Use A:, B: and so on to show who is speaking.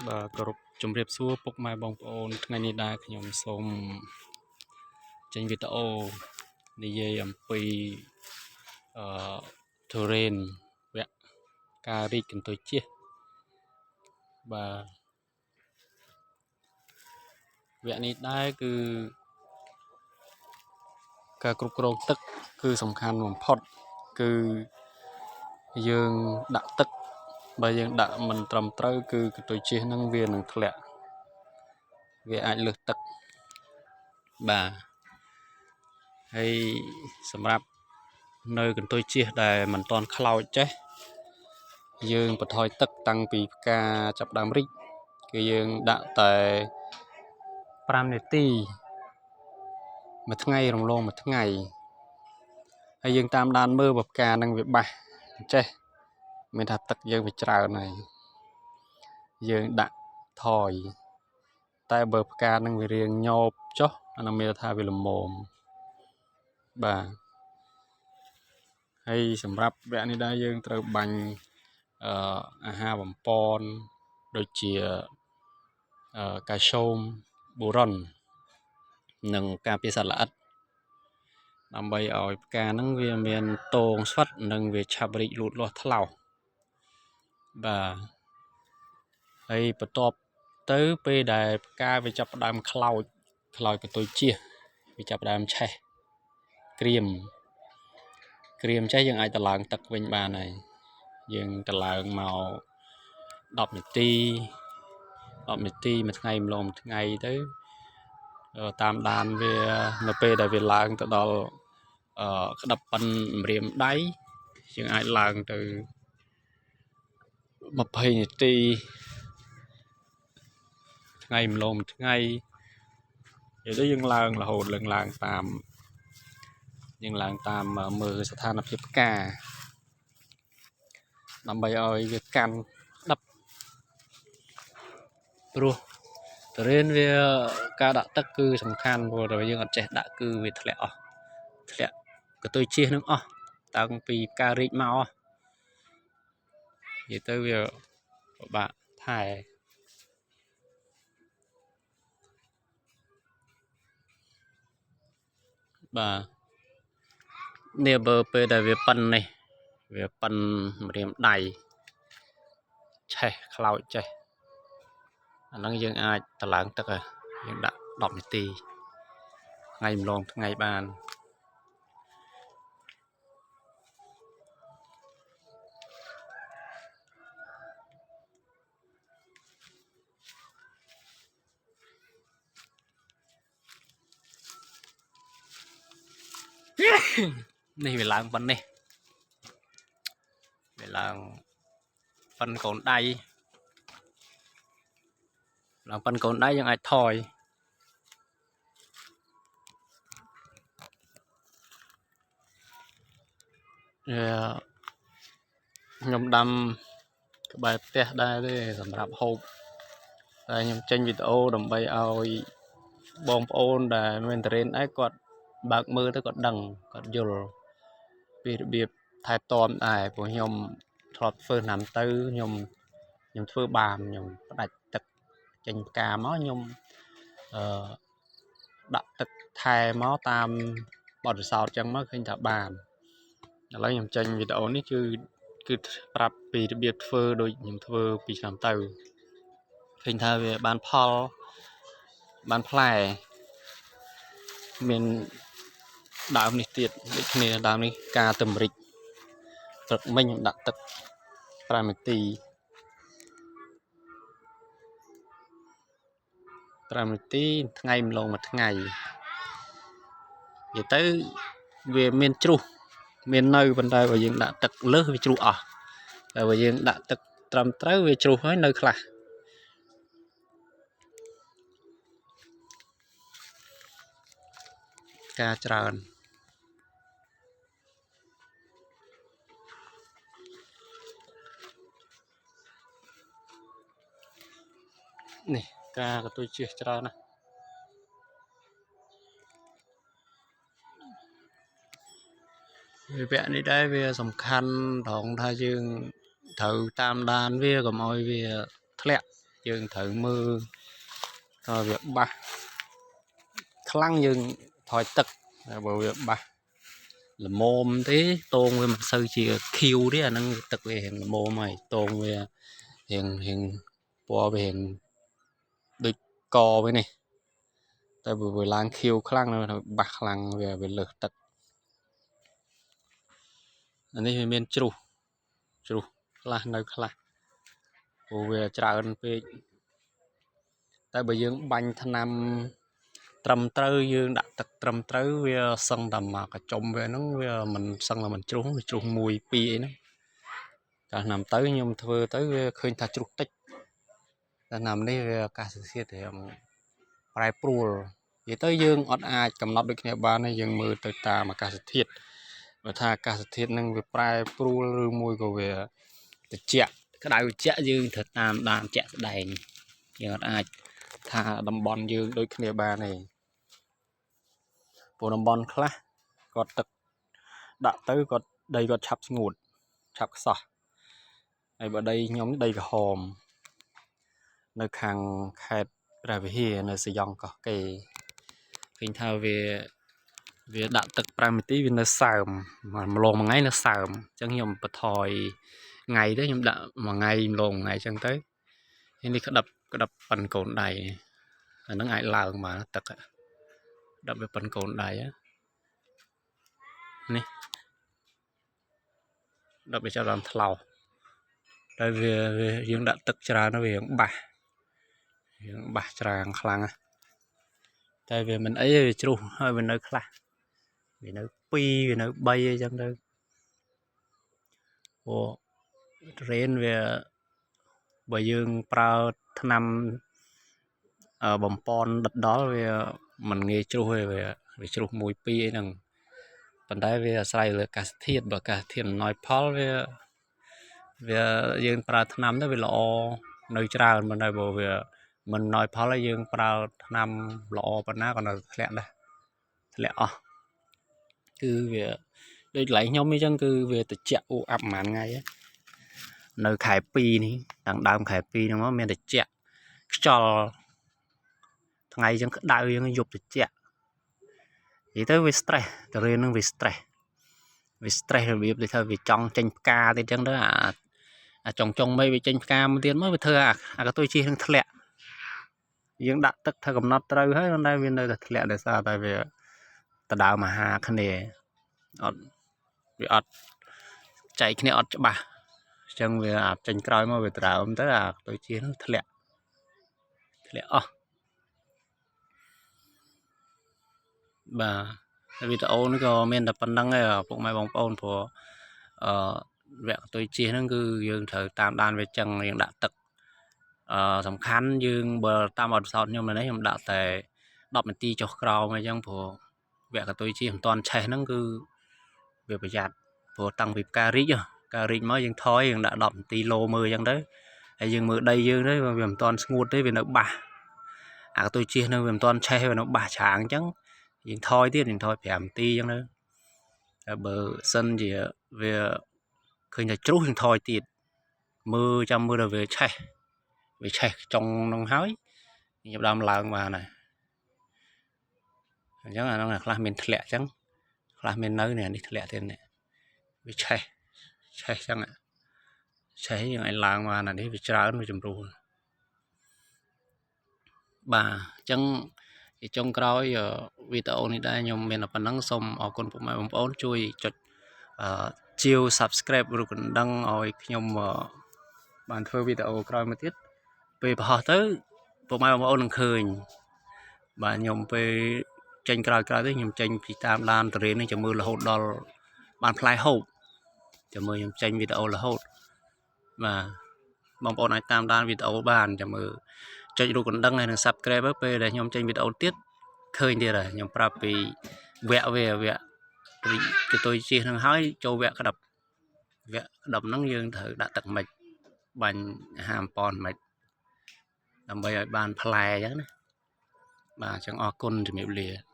A: បាទគោរពជំរាបសួរពុកម៉ែបងប្អូនថ្ងៃនេះដែរខ្ញុំសូមចេញវីដេអូនិយាយអំពីអឺទុរេនវគ្គការរីកកន្ទុយជះបាទវគ្គនេះដែរគឺការគ្រប់គ្រងទឹកគឺសំខាន់បំផុតគឺយើងដាក់ទឹកបើយើងដាក់មិនត្រឹមត្រូវគឺកន្ទុយជះហ្នឹងវានឹងធ្លាក់វាអាចលើសទឹកបាទហើយសម្រាប់នៅកន្ទុយជះដែលមិនទាន់ខ្លោចចេះយើងបន្ថយទឹកតាំងពីផ្កាចាប់ដើមរីកគឺយើងដាក់តែ5នាទីមួយថ្ងៃរំលងមួយថ្ងៃហើយយើងតាមដានមើលបើផ្កានឹងវាបាសចេះមានថាទឹកយើងវាច្រើនហើយយើងដាក់ថយតែបើផ្កានឹងវារៀងញោបចុះអានោះមានថាវាល្មមបាទហើយសម្រាប់វគ្គនេះដែរយើងត្រូវបាញ់អាហារបំពន់ដូចជាកាល់ស្យូមបូរ៉ុននិងការពារសត្វល្អិតដើម្បីឲ្យផ្កាហ្នឹងវាមានតងស្វិតនិងវាឆាប់រីកលូតលាស់ថ្លោះបាទហើយបន្ទាប់ទៅពេលដែលផ្កាវាចាប់ផ្ដើមខ្លោចខ្លោចកន្ទុយជះវាចាប់ផ្ដើមឆេះក្រៀមក្រៀមចេះយើងអាចតម្លើងទឹកវិញបានហើយយើងតម្លើងមក10នាទី10នាទីមួយថ្ងៃម្លងមួយថ្ងៃទៅតាមដានវានៅពេលដែលវាឡើងទៅដល់ក្តាប់ប៉ិនម្រាមដៃយើងអាចឡើងទៅ20នាទីថ្ងៃម្លងមួយថ្ងៃនិយាយទៅយើងឡើងរហូតឡើងឡើងតាមយើងឡើងតាមមើលស្ថានភាពផ្កាដើម្បីឲ្យវាកាន់ដប់ព្រោះទុរេនវាការដាក់ទឹកគឺសំខាន់ព្រោះតែយើងអត់ចេះដាក់គឺវាធ្លាក់អស់ធ្លាក់កន្ទុយជះនឹងអស់តាំងពីផ្ការីកមកនិយាយទៅវាពិបាកថែបាទនេះបើពេលដែលវាប៉ិននេះវាប៉ិនម្រាមដៃឆេះខ្លោចចេះអាហ្នឹងយើងអាចតម្លើងទឹកហើយយើងដាក់10នាទីថ្ងៃម្លងថ្ងៃបាននេះវាឡើងប៉ុណ្នេះវាឡើងប៉ុនកូនដៃឡើងប៉ុនកូនដៃយើងអាចថយខ្ញុំដាំក្បែរផ្ទះដែរទេសម្រាប់ហូបតែខ្ញុំចេញវីដេអូដើម្បីឲ្យបងប្អូនដែលមានទុរេនដែរគាត់បើកមើលទៅគាត់ដឹងគាត់យល់ពីរបៀបថែទាំដែរព្រោះខ្ញុំធ្លាប់ធ្វើឆ្នាំទៅខ្ញុំធ្វើបានខ្ញុំផ្ដាច់ទឹកចេញផ្កាមកខ្ញុំអឺដាក់ទឹកថែមកតាមបទពិសោធន៍ចឹងមកឃើញថាបានឥឡូវខ្ញុំចេញវីដេអូនេះគឺប្រាប់ពីរបៀបធ្វើដូចខ្ញុំធ្វើពីឆ្នាំទៅឃើញថាវាបានផលបានផ្លែមានដើមនេះទៀតដូចគ្នាដើមនេះការតម្រិចព្រឹកមិញខ្ញុំដាក់ទឹក5នាទី5នាទីថ្ងៃម្លងមួយថ្ងៃនិយាយទៅវាមានជ្រុះមាននៅប៉ុន្តែបើយើងដាក់ទឹកលើសវាជ្រុះអស់តែបើយើងដាក់ទឹកត្រឹមត្រូវវាជ្រុះហើយនៅខ្លះការច្រើននេះការកន្ទុយជះច្រើនណាស់វគ្គនេះដែរវាសំខាន់ត្រង់ថាយើងត្រូវតាមដានវាកុំឲ្យវាធ្លាក់ យើងត្រូវមើលតើវាបាសខ្លាំងយើងថយទឹកតែបើវាបាសល្មមទេតងវាមិនសូវជាខៀវទេអាហ្នឹងទឹកវារៀងល្មមហើយតងវារៀងរៀងពណ៌វារៀងដូចកវានេះតែបើវាឡើងខៀវខ្លាំងបាសខ្លាំងវាវាលើសទឹកអានេះវាមានជ្រុះជ្រុះខ្លះនៅខ្លះព្រោះវាច្រើនពេកតែបើយើងបាញ់ថ្នាំត្រឹមត្រូវយើងដាក់ទឹកត្រឹមត្រូវវាសឹងតែមកកញ្ចុំវាហ្នឹងវាមិនសឹងតែមិនជ្រុះវាជ្រុះ1 2អីហ្នឹងកាលឆ្នាំទៅខ្ញុំធ្វើទៅវាឃើញថាជ្រុះតិចតែឆ្នាំនេះវាអាកាសធាតុរៀងប្រែប្រួលនិយាយទៅយើងអត់អាចកំណត់ដូចគ្នាបានទេយើងមើលទៅតាមអាកាសធាតុបើថាអាកាសធាតុហ្នឹងវាប្រែប្រួលឬមួយក៏វាត្រជាក់ក្តៅត្រជាក់យើងត្រូវតាមដានជាក់ស្ដែងយើងអត់អាចថាតំបន់យើងដូចគ្នាបានទេព្រោះតំបន់ខ្លះគាត់ទឹកដាក់ទៅគាត់ដីគាត់ឆាប់ស្ងួតឆាប់ខ្សោះហើយបើដីខ្ញុំដីក្រហមនៅខាងខេត្តព្រះវិហារនៅសយ៉ងកោះកេរឃើញថាវាវាដាក់ទឹក5នាទីវានៅសើមម្លងមួយថ្ងៃនៅសើមអញ្ចឹងខ្ញុំបន្ថយថ្ងៃទៅខ្ញុំដាក់មួយថ្ងៃម្លងមួយថ្ងៃអញ្ចឹងទៅហើយនេះក្តាប់ក្តាប់ប៉ិនកូនដៃអាហ្នឹងអាចឡើងបានទឹកដាក់វាប៉ិនកូនដៃនេះដាក់វាចាប់ដើមថ្លោសតែវាយើងដាក់ទឹកច្រើនទៅវាបាសយើងបាសច្រើនខ្លាំងតែវាមិនអីវាជ្រុះហើយវានៅខ្លះវានៅ2វានៅ3អីចឹងទៅព្រោះរេនវាបើយើងប្រើថ្នាំបំពន់ដិតដល់វាមិនងាយជ្រុះទេវាវាជ្រុះ1 2អីហ្នឹងប៉ុន្តែវាអាស្រ័យលើអាកាសធាតុបើអាកាសធាតុអំណោយផលវាវាយើងប្រើថ្នាំទៅវាល្អនៅច្រើនប៉ុន្តែបើវាមិនអំណោយផលហើយយើងប្រើថ្នាំល្អប៉ុណ្ណាក៏នៅធ្លាក់ដែរធ្លាក់អស់គឺវាដូចកន្លែងខ្ញុំអញ្ចឹងគឺវាត្រជាក់អ៊ូអាប់ប្រហែលថ្ងៃនៅខែ2នេះតាំងដើមខែ2ហ្នឹងមកមានត្រជាក់ខ្យល់ថ្ងៃអញ្ចឹងក្តៅអញ្ចឹងយប់ត្រជាក់និយាយទៅវា stress តរៀននឹងវា stress វា stress របៀបដូចថាវាចង់ចេញផ្កាទៀតអញ្ចឹងទៅអាអាចុងចុងមេវាចេញផ្កាមកទៀតមកវាធ្វើអាអាកតុយជីនឹងធ្លាក់យើងដាក់ទឹកធ្វើកំណត់ត្រូវហើយប៉ុន្តែវានៅតែធ្លាក់ដោយសារតែវាដដើមអាហារគ្នាអត់វាអត់ចែកគ្នាអត់ច្បាស់អញ្ចឹងវាអាចចេញក្រោយមកវាដដើមទៅអាកតុយជីនឹងធ្លាក់ធ្លាក់អស់បាទវីដេអូនេះក៏មានតែប៉ុណ្្នឹងឯងពុកម៉ែបងប្អូនព្រោះអឺវគ្គតុយជីហ្នឹងគឺយើងត្រូវតាមដានវាចឹងយើងដាក់ទឹកអឺសំខាន់យើងបើតាមអត់ពិសោធន៍ខ្ញុំនេះខ្ញុំដាក់តែ10នាទីចុះក្រោមអញ្ចឹងព្រោះវគ្គតុយជីមិនតាន់ឆេះហ្នឹងគឺវាប្រយ័ត្នព្រោះតាំងពីផ្ការីកផ្ការីកមកយើងថយយើងដាក់10នាទីឡូមើលអញ្ចឹងទៅហើយយើងមើលដីយើងទៅវាមិនតាន់ស្ងួតទេវានៅបាសអាកតុយជីនៅវាមិនតាន់ឆេះវានៅបាសច្រាងអញ្ចឹងយើងថយទៀតយើងថយ5នាទីអញ្ចឹងទៅតែបើសិនជាវាឃើញថាជ្រុះយើងថយទៀតមើលចាំមើលដល់វាឆេះវាឆេះចុងនោះហើយខ្ញុំដើមឡើងបានហើយអញ្ចឹងអានោះខ្លះមានធ្លាក់អញ្ចឹងខ្លះមាននៅនេះនេះធ្លាក់ទៀតនេះវាឆេះឆេះអញ្ចឹងឆេះយើងឲ្យឡើងបានអានេះវាច្រើនវាចម្រុះបាទអញ្ចឹងជាចុងក្រោយវីដេអូនេះដែរខ្ញុំមានតែប៉ុណ្្នឹងសូមអរគុណពុកម៉ែបងប្អូនជួយចុចអឺជាវ Subscribe ឬកណ្ដឹងឲ្យខ្ញុំបានធ្វើវីដេអូក្រោយមកទៀតពេលបង្ហោះទៅពុកម៉ែបងប្អូននឹងឃើញបាទខ្ញុំពេលចេញក្រោយៗទៅខ្ញុំចេញពីតាមដានតរៀននេះចាំមើលរហូតដល់បានផ្លែហូបចាំមើលខ្ញុំចេញវីដេអូរហូតបាទបងប្អូនអាចតាមដានវីដេអូបានចាំមើលចុចរូបកណ្ដឹងហើយនឹង Subscribe ពេលដែលខ្ញុំចេញវីដេអូទៀតឃើញទៀតហើយខ្ញុំប្រាប់ពីវគ្គវាវគ្គកតុយជិះនឹងហើយចូលវគ្គក្តាប់វគ្គក្តាប់ហ្នឹងយើងត្រូវដាក់ទឹកមិនបាញ់អាហារអំប៉ុនមិនដើម្បីឲ្យបានផ្លែអញ្ចឹងណាបាទអញ្ចឹងអរគុណជំរាបលា។